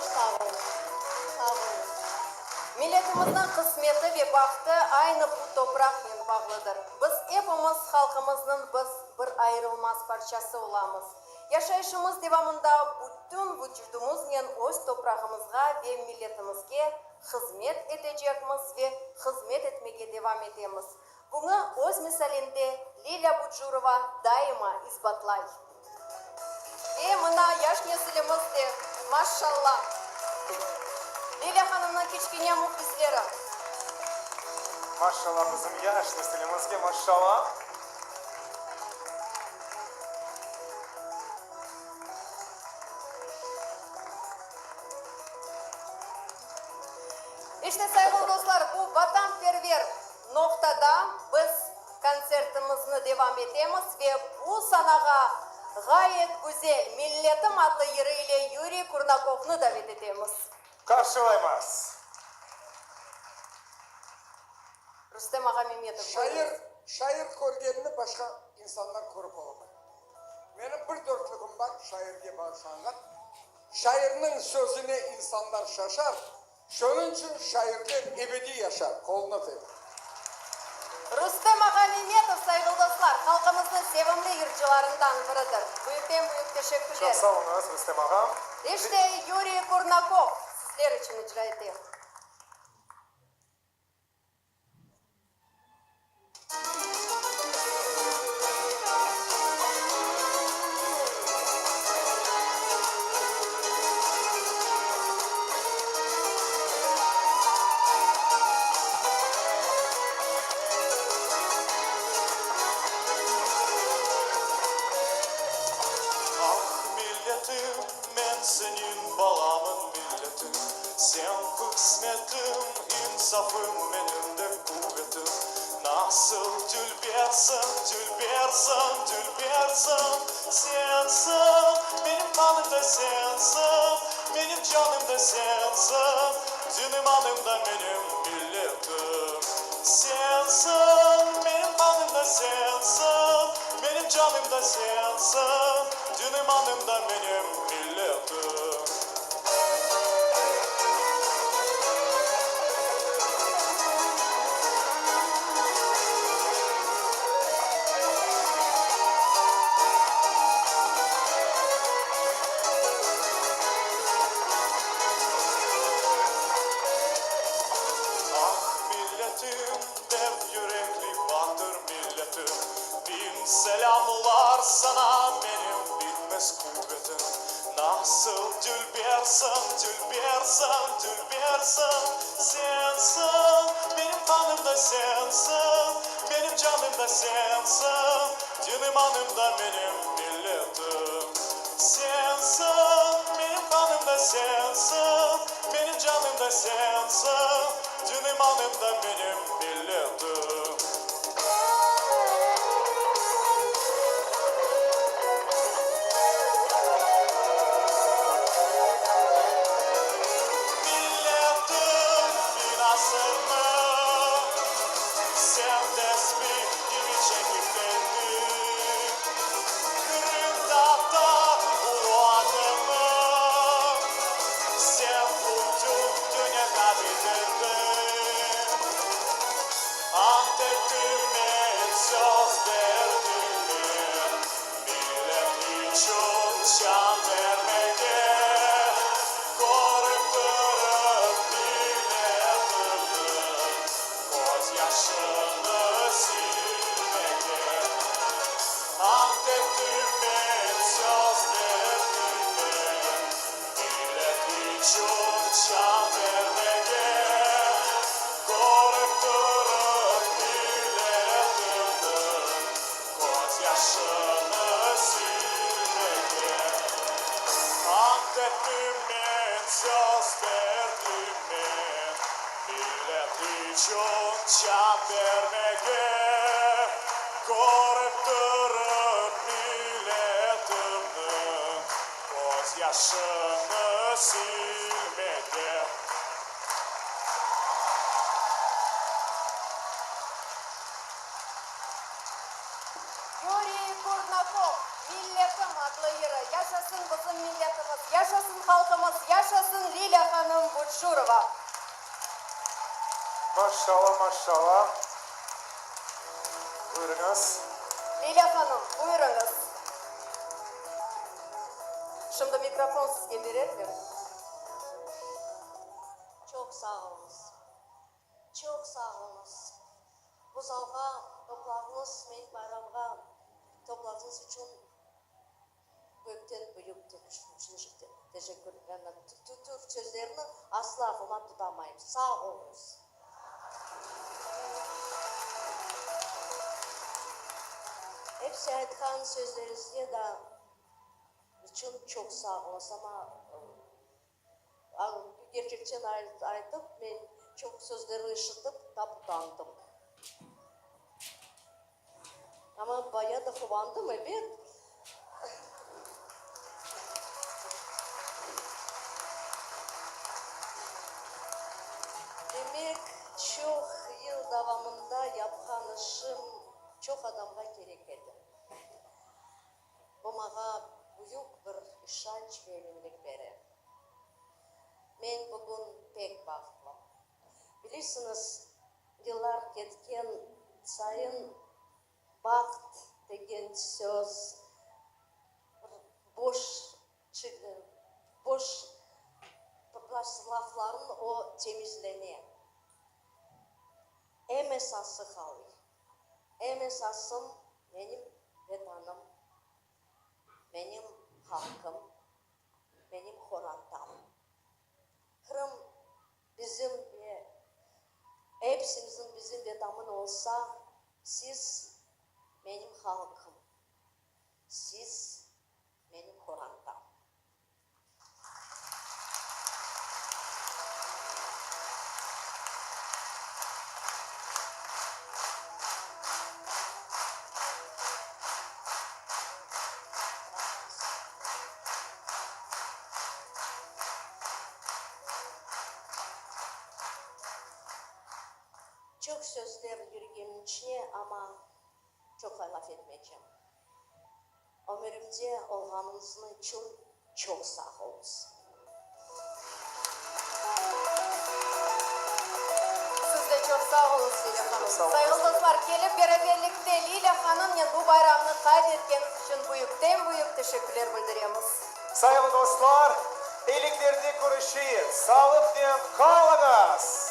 Çoq sağ oluñ. Sağ oluñ. Milletimizniñ qısmeti ve bahtı aynı bu topraqnen bağlıdır. Biz epimiz halqımıznıñ biz bir ayırılmaz parçası olamız. Yaşayışımız devamında bütün vucudımıznen öz toprağımızğa ve milletimizge hızmet etecekmiz ve hızmet etmege devam etemiz. Bunı öz misalinde Lilâ Bucurova daima isbatlay. Ve mına yaş nesilimiz de, maşşalla, Lilâ hanımnıñ kiçkene mühlisleri. Maşşalla bizim yaş nesilimizge, maşşalla. İşte, sayğılı dostlar, bu vatanperver noqtada biz kontsertimizni devam etemiz ve bu sanağa ğayet güzel Milletim adlı yırı ile Yuriy Kurnakovnı davet etemiz. Qarşılaymız! Rustem ağa Memetov, Şair, buyurıñız. şair körgenini başqa insanlar körip olamay. Menim bir dörtlügim bar, şairge bağışlanğan. Şairniñ sözüne insanlar şaşar, Şunıñ içün şairler ebediy yaşar. Qolunı öpeyim. Rustem ağa Memetov, sayğılı dostlar, halqımıznıñ sevimli yırcılarından biridir. Büyükten-büyük teşekkürler. Çoq sağ oluñız, Rustem ağam. İşte, Yuriy Kurnakov sizler içün icra ete. Ah, milletim, men seniñ balamın, milletim, Sen qısmetim, insafım, menim de quvetim. Nasıl dülbersiñ, dülbersiñ, dülbersiñ, Sensiñ, menim qanım da sensiñ, Menim canım da sensiñ, Din-imanım da menim milletim. Sensiñ, menim qanım da sensiñ, Menim canım da sensiñ, Din-imanım da menim milletim. Ah, milletim, dev yürekli batır milletim, Biñ selâmlar saña, menim bitmez quvetim. Nasıl dülbersiñ, dülbersiñ, dülbersiñ, Sensiñ, menim qanım da sensiñ, Menim canım da sensiñ, Din-imanım da menim milletim. Sensiñ, menim qanım da sensiñ, Menim canım da sensiñ, Din-imanım da menim milletim. Milletim binasını sen tesbih kibi çekip ettiñ, Qırımtatar ulu adını sen bütün dünyağa bildirdiñ. Ant ettim men, söz berdim men, Millet içün can bermege, Körip turıp milletimniñ közyaşını silmege. Ant ettim men, söz berdim men, Millet içün can bermege, Körip turıp milletimniñ közyaşını silmege. Ant ettim men, söz berdim men, Millet içün can bermege, Körip turıp milletimniñ közyaşını silmege. Yuriy Kurnakov, Milletim adlı yırı. Yaşasın bizim milletimiz, yaşasın halqımız, yaşasın Lilâ! Lilâ hanım Bucurova. Maşşalla, maşşalla. Buyurıñız. Lilâ hanım, buyurıñız. Şimdi mikrofon sizge bererler. Çoq sağ oluñız. Çoq sağ oluñız. Bu zalğa toplavıñız, meni bayramğa topladıñız içün Kökten büyük teşekkür, türk sözlerini asla aqlıma tutamayım. Sağ oluñız. Episi aytqan sözleriñizge da içün çoq sağ oluñız. Amma kerçekten aytıp, men çoq sözlerni işitip, tap utandım. Amma baya da quvandım, ebet. Demek, çoq yıl davamında yapqan işim çoq adamğa kerek edi. Bu maña büyük bir işanç ve eminlik bere. Men bugün pek bahtlım. Bilirsiñiz, yıllar ketken sayın baht degen söz bir boş boş lafların o temizlene. Eñ esası qalıy. Eñ esasım menim Vetanım, menim halqım, menim qorantam. Qırım bizim ve epsimizniñ bizim Vetamın olsa, siz menim halqım, siz menim qorantam. Çoq sözler yüregimniñ içine, amma çoq laf etmeycem. Ömürimde olğanıñıznıñ içün çoq sağ oluñız. Siz de çoq sağ oluñız, Lilâ hanım. Sayğılı dostlar, kelip beraberlikte Lilâ hanımnen bu bayramnı qayd etkeniz içün büyükten-büyük teşekkürler bildiremiz. Sayğılı dostlar, eyliklerde körüşeyik, sağlıqnen qalıñız!